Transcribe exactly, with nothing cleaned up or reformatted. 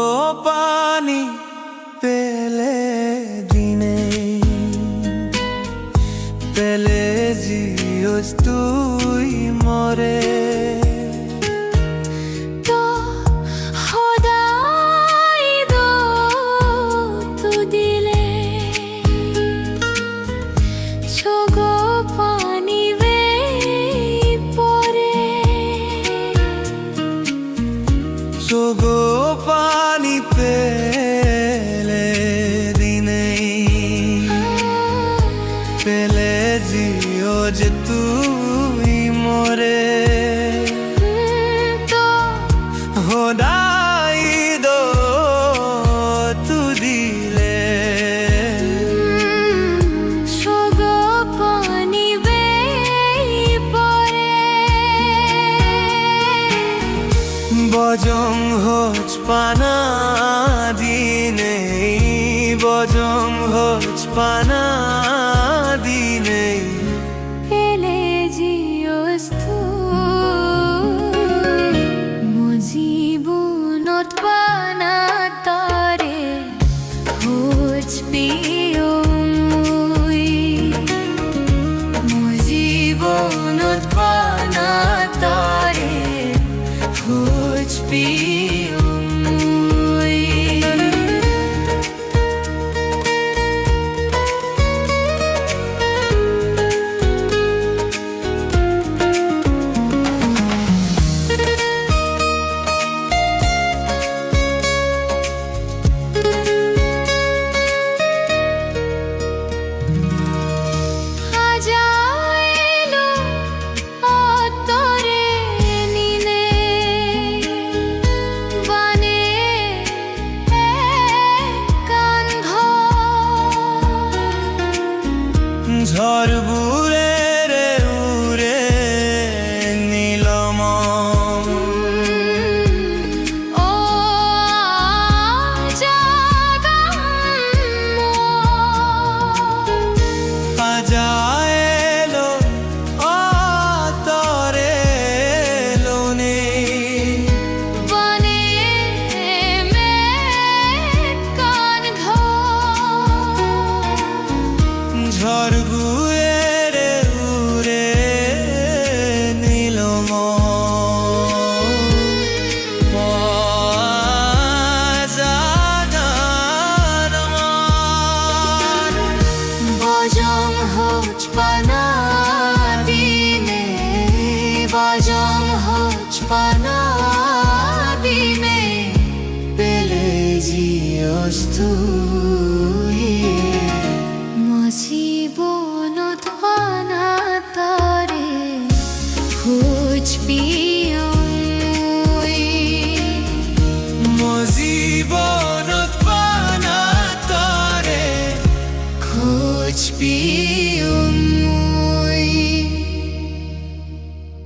O pani pele dinei, pele jiyos tui more. To hodai do tu dile, sogo pani bei pore. Sogo pani pele dinei, pele jiyos tui more. To hodai do tu dile, sogo pani bei pore. Bojong hoj pana dinei, bojong hoj pana dinei, pele jiyos tui. Mo jibonot pana tore hoj piyong mui. Mo jibonot pana tore hoj piyong mui. Haja elo o tore ninei, bane ekkan ghor. Jhor ure re ure nilomon. O jagan mor. Haja elo o tore lonei. Banem ekkan ghor. Jhor ure re ure nilomon. O jagan mor. Bojong hoj pana dinei, bojong hoj pana dinei, pele jiyos tui. Mo jibonot pana tore hoj piyong mui. Mo jibonot pana tore hoj piyong